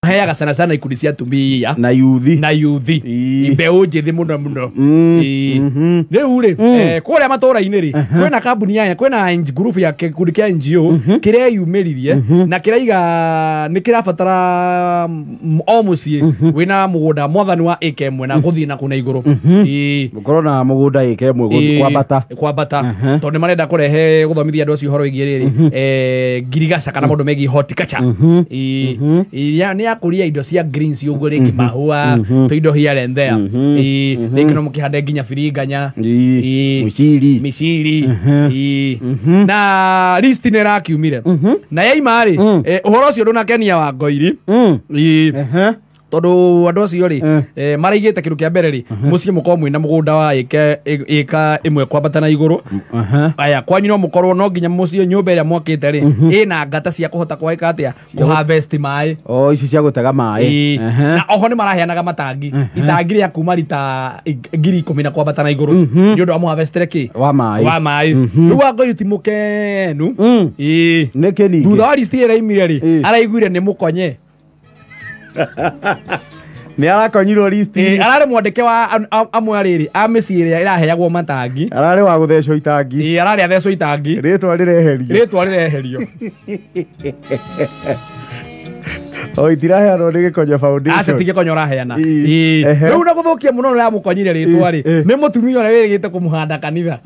Maheaga sana sana ikundi cia atumia na yuthi, na yuthi mbeũ njĩthĩ mũno mũno. Rĩu rĩ, kũrĩa matũra-inĩ rĩ, kwĩna kambuni ya kwĩna group ya kĩkundi kĩa NGO kĩreyumĩririe na kĩraiga nĩ kĩrabatara o mũciĩ wĩna mũgũnda mwathani wa ĩka ĩmwe na gũthiĩ na kũna igũrũ. Gũkorwo na mũgũnda ĩka ĩmwe kwambata, kwambata, tondũ nĩ marenda kũrehe gũthomithia andũ acio ũhoro wĩgiĩ rĩrĩ ngirigaca kana maũndũ megiĩ horticulture. Nĩ ya kũria indo cia greens ũguo, rĩngĩ mahũa, tũindo here and there, rĩngĩ no mũkĩhande nginya biriganya, mĩciri, mĩciri. Na list nĩ ĩrakiumire na yaima rĩ, ũhoro ũcio ndũnakenia wa Ngoiri, tondũ andũ acio rĩ maraigĩte kĩndũ kĩa mbere rĩ, mũciĩ mũkorwo mwĩna mũgũnda wa ĩka ĩmwe kwambata na igũrũ. Aya, kwanyu no mũkorwo no nginya mũciĩ nyũmba ĩrĩa mwakĩte rĩ ĩna ngata cia kũhota kwĩka atĩa, kũ harvest maĩ. O ici cia gũtega maĩ. Na oho nĩ maraheanaga matangi, itangi rĩa kuma rita 10,000 na kwambata na igũrũ nĩ ũndũ wa mũharvestere kĩ wa maĩ, wa maĩ. Rĩu wa Ngoiri ti mũkenu. Nĩkĩ ningĩ? Thutha wa list ĩrĩa ĩraimire rĩ, araiguire nĩ mũkonye. Nĩ arakonyirwo list. Ararĩ mwandĩke wa amwe rĩrĩ a mĩciĩ ĩrĩa ĩraheagwo matangi, ararĩ wa gũthecwo itangi. Ararĩ athecwo itangi, rĩtwa rĩreherio, rĩtwa rĩreherio. O itiraheanwo nĩ Gĩkonyo Foundation. Aca ti Gĩkonyo ũraheana. Rĩu na gũthũkia mũno ũrĩa mũkonyire rĩtwa rĩ, nĩ mũtumia ũrĩa wĩrĩgĩte kũmũhanda kanitha.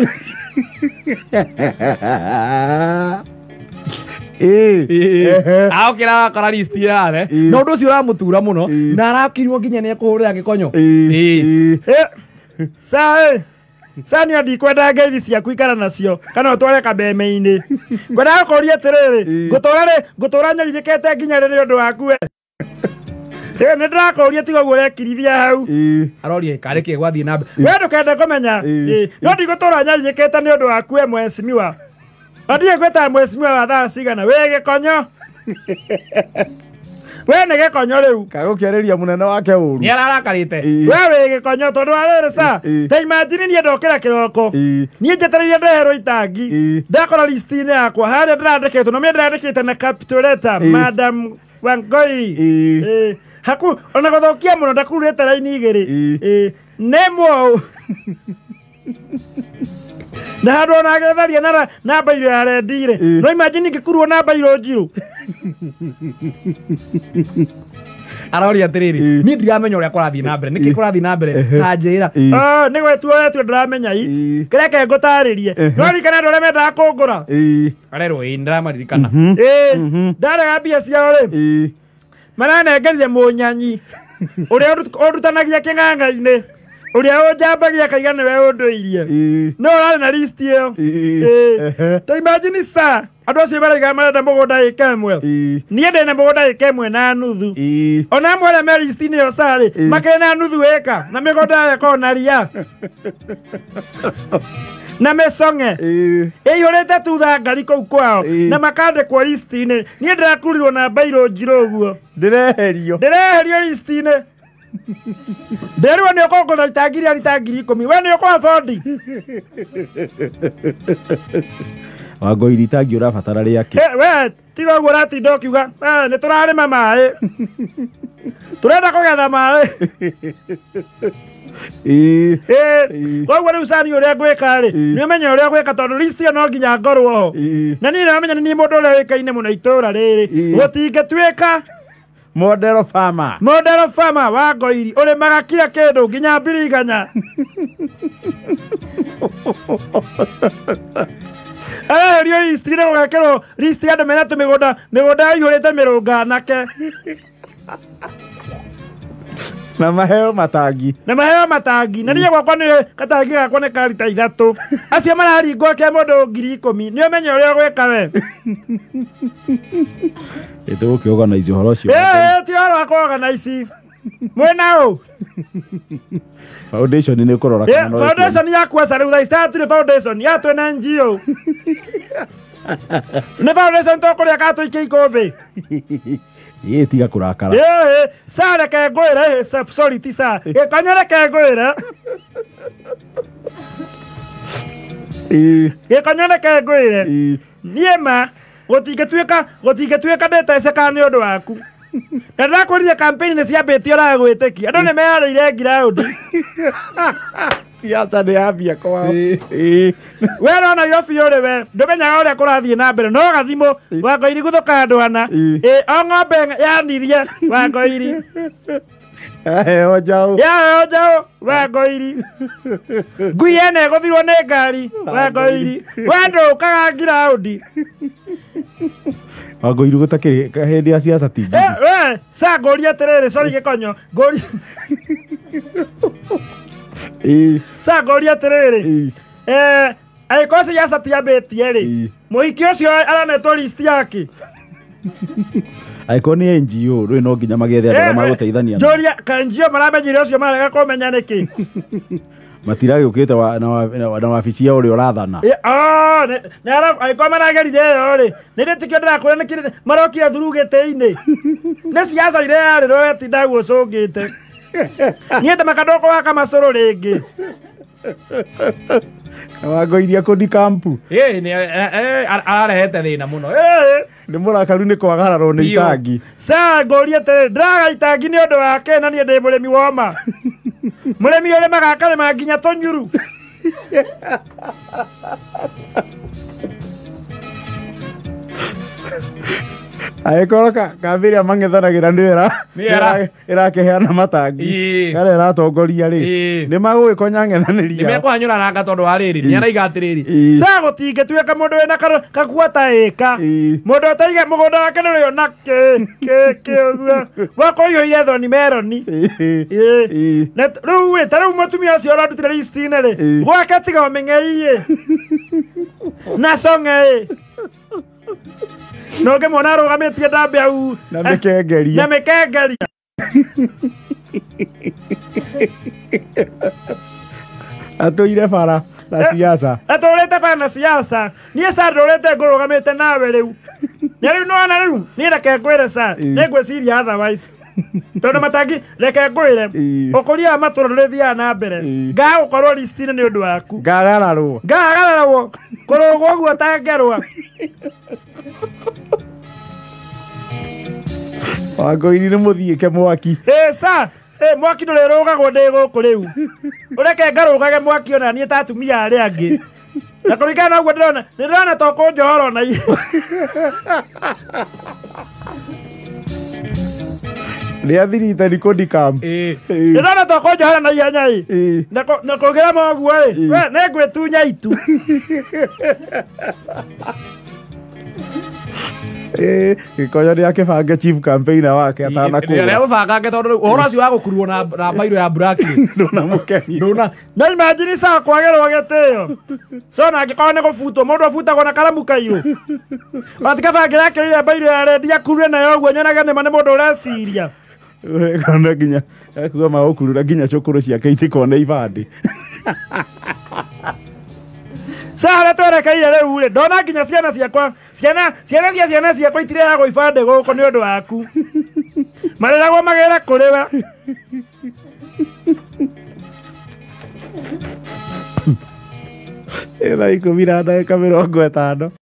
Aokĩra akora list yare na ũndũ ũcio ũramũtura mũno na arakirwo nginya nĩ ekũhũrĩra Gĩkonyo. Sa niĩ ndikwenda ngeithi ciaku ikara nacio kana ũtware kameme-inĩ. Ngwendaga gũkũria atĩrĩrĩ, ngũtũra nyarirĩkĩte nginya rĩ nĩ ũndũ waku we. Nĩ ndĩrakũria tiga ũguo ũrekirithia hau. Aroria karĩ kĩ gwathiĩ na mbere. We ndũkende kũmenya. No ndigũtũra nyarirĩkĩte nĩ ũndũ waku we mheshimiwa. Ndiĩ ngwĩtaga mheshimiwa wa thaa cigana, wĩ Gĩkonyo. We nĩ Gĩkonyo rĩu. Kagũkĩarĩria mũnene wake ũru. Nĩ ararakarĩte. We wĩ Gĩkonyo tondũ wa rĩrĩ sa. Ta imagine niĩ ndokĩra kĩroko. Niĩ njetereire ndeherwo itangi. Ndakora list-inĩ yakwa harĩa ndĩrandĩkĩtwo, na niĩ ndĩrandĩkĩte na capital letter Madam Wangoi. Haku ona gũthũkia mũno ndakurĩte raini igĩrĩ. Nĩ mũ na handũ ona agetharia na namba iro ya rendire. No imagine ngĩkurwo namba iro njirũ. Aroria atĩrĩrĩ, niĩ ndiramenya ũrĩa kũrathiĩ na mbere, nĩkĩ kũrathiĩ na mbere ta njĩra. Nĩ gwetuo wetuo ndĩramenya i. Kĩreke ngũtarĩrie. No ririkana andũ arĩa mendaga kũngũra. Arerwo ĩĩ ndĩramaririkana. Ndarega mbia ciao rĩ, maranengerire mũnyanyi ũrĩa ũrutanagia kĩng'ang'a-inĩ, ũrĩa ũnjambagia akaiga nĩwe ũndũirie. No ũrarĩ na list ĩyo. Ta imagine sa andũ acio maraiga marenda mũgũnda ĩka ĩmwe. Niĩ ndĩna mũgũnda ĩka ĩmwe na nuthu. Ona amwe arĩa me list-inĩ ĩyo sa rĩ, makĩrĩ na nuthu ĩka na mĩgũnda yao ĩkoragwo na ria na mĩcong'e ĩihũrĩte tu thangari kũu kwao na makandĩkwo list-inĩ. Niĩ ndĩrakurirwo na mbairũ njirũ ũguo. Ndĩreherio. Ndĩreherio list-inĩ. Nderwo nĩ ũkũngũra itangi rĩa rita 10,000. We nĩ ũkũ afford. Wangoiri itangi ũrabatara rĩake. We tiga ũguo ũratinda ũkiuga nĩ tũrarĩma maĩ, tũrenda kũgetha maĩ. Koguo rĩu cani ũrĩa ngwĩka rĩ, nĩ ũmenye ũrĩa ngwĩka tondũ list ĩyo no nginya ngorwo ho. Na niĩ nĩwamenya nĩ niĩ mũndũ ũrĩa ũĩkaine mũno itũũra rĩrĩ. Gũtingĩtuĩka Model farmer. Model farmer wa Ngoiri ũrĩmaga kila kĩndũ nginya mbiriganya. Areherio list nĩ gũgekĩrwo list ya andũ mena tũmĩgũnda, mĩgũnda ĩihũrĩte mĩrũnga anake. Na maheo matangi. Na maheo matangi. Na niĩ gwakwa nĩ gatangi gakwa nĩ ka rita 3. Acio mararingwo kĩa mũndũ 10,000. Nĩ ũmenye ũrĩa ũgwĩka we. Ĩtũgũkĩ organize ũhoro ũcio. Ti ũhoro wa kũ organize. Mwĩna ũ? Foundation nĩ kũrora kana no. Foundation yaku aca rĩu thaa ici thatirĩ foundation ya twĩna NGO. Nĩ foundation tũkũrĩa kana tũikie ikũmbĩ. Ĩ tiga kũrakara. Sa reke ngwĩre, sorry ti sa. Gĩkonyo reke ngwĩre. Gĩkonyo reke ngwĩre. Niĩ ma gũtingĩtuĩka ndĩteceka nĩ ũndũ waku. Na ndĩrakwĩrire campaign nĩ ciambĩtie ũragwĩtĩkia. Andũ nĩ meyarĩire ground. Siasa nĩ yambia kwao. Ĩĩ. We no Nairobi ũrĩ we ndũmenyaga ũrĩa kũrathiĩ na mbere no gathimũ Wangoiri gũthũka andũ ana. Ĩ o ng'ombe yanirie Wangoiri. Aheo njaũ. Yaheo njaũ Wangoiri. Ngui ene ĩgũthirwo nĩ ngari Wangoiri. We ndũkaga ground. Wangoiri gũtakĩrĩ hĩndĩ ya siasa ti. We sa ngũrie atĩrĩrĩ, sorry Gĩkonyo, ngũrie sa ngũrie atĩrĩrĩ, angĩkorwo siasa ti ambĩtie rĩ, mũhiki ũcio aranetwo list yake. Angĩkorwo nĩ NGO rĩu no nginya magĩethe andũ arĩa magũteithania. Njũria ka NGO maramenyire ũcio marega kũmenya nĩkĩ? Matiragĩũkĩte na wabici ya ũrĩa ũrathana. Angĩkorwo maragerire ĩyo rĩ, nĩ ndĩtĩkio ndĩrakwĩra nĩkĩ marokire through gĩtĩ-inĩ. Nĩ siasa iria yarĩrwo wetinda ũguo ũcũngĩte. Niĩ ndamaka ndũkũhaka macũrũ rĩngĩ. Wangoiria kũndi kampu. Ĩ nĩ ararehete thĩna mũno. Nĩ mũrakaru nĩ kwagararwo nĩ itangi. Sa ngũrie atĩrĩrĩ, ndĩraga itangi nĩ ũndũ wake na niĩ ndĩ mũrĩmi woma. Mũrĩmi ũrĩmaga akarĩma nginya tũnyuru. Angĩkorwo kambĩ ĩrĩa mang'ethanagĩra nĩyo ĩrakĩheana matangi kana ĩratongoria rĩ, nĩ magũgĩkonya ng'ethanĩri yao. Nĩ mekũhanyũra tondũ wa rĩrĩ, nĩ araiga atĩrĩrĩ. Sa gũtingĩtuĩka mũndũ wĩna kaguota ĩka. Mũndũ ũtaiga mũgũnda wake nĩ ũrĩona kĩ ũguo. Gwakwa ũiyũire thoni meroni. Rĩu ĩ, ta rĩu mũtumia ũcio ũrandutire list-inĩ rĩ, gwake tiga ũmĩng'ei ĩ. Na cong'e ĩ. No ngĩmuona arũgamĩtie ndambe au. Na mĩkengeria. Na mĩkengeria. Atũire bara na siasa. Atũrĩte bara na siasa. Niĩ sa ndũrĩte ngũrũgamĩte nawe rĩu. Na rĩu nĩwona rĩu, niĩ reke ngwĩre sa, nĩ ngwĩciria otherwise. Tondũ matangi, reke ngwĩre, ũkũria wa matũra ndũrĩthiaga na mbere. Ngaga gũkorwo list-inĩ nĩ ũndũ waku. Ngagararwo. Ngagararwo. Kũrũgwo ũguo ta ngerwa. Wangoiri nĩ mũthiĩke mwaki. Ĩ sa, mwaki ndũrĩrũgagwo ndĩ gũkũ rĩu. Ũreke ngarũgage mwaki ona niĩ ta atumia arĩa angĩ. Na kũringana na ũguo ndĩrona, nĩndĩrona to kũnjohora ona Nĩ athirite nĩ kũndi kamp. Ndĩrona to kũnjohora na ihenya ĩ. Na kũngĩrema ũguo rĩ, we nĩ ngwĩtunya itu. Gĩkonyo nĩ akĩbange chief campaigner wake atanakũra. Nĩ arĩbangake tondũ rĩu ũhoro ũcio wa gũkuruo na mbairũ ya black ndũnamũkenia. Ndũna. Na imagine sa kwagĩrwo gĩtĩo. So na angĩkorwo nĩ gũbutwo mũndũ abutagwo na karamu kaiyũ. Ona ti kaba angĩrakĩrire mbairũ ya rendi akurue nayo ũguo nyonage nĩma nĩ mũndũ ũreciria. Ũrekona nginya ekuga magũkurura nginya cũkũrũ ciake itikona ibandĩ. Sa harĩa twerekeire rĩu rĩ, ndona nginya ciana ciakwa, ciana cia ciana ciakwa itirehagwo ibandĩ gũkũ nĩ ũndũ waku. Mareragwo magĩre kũrĩ we. Thaa 10:50.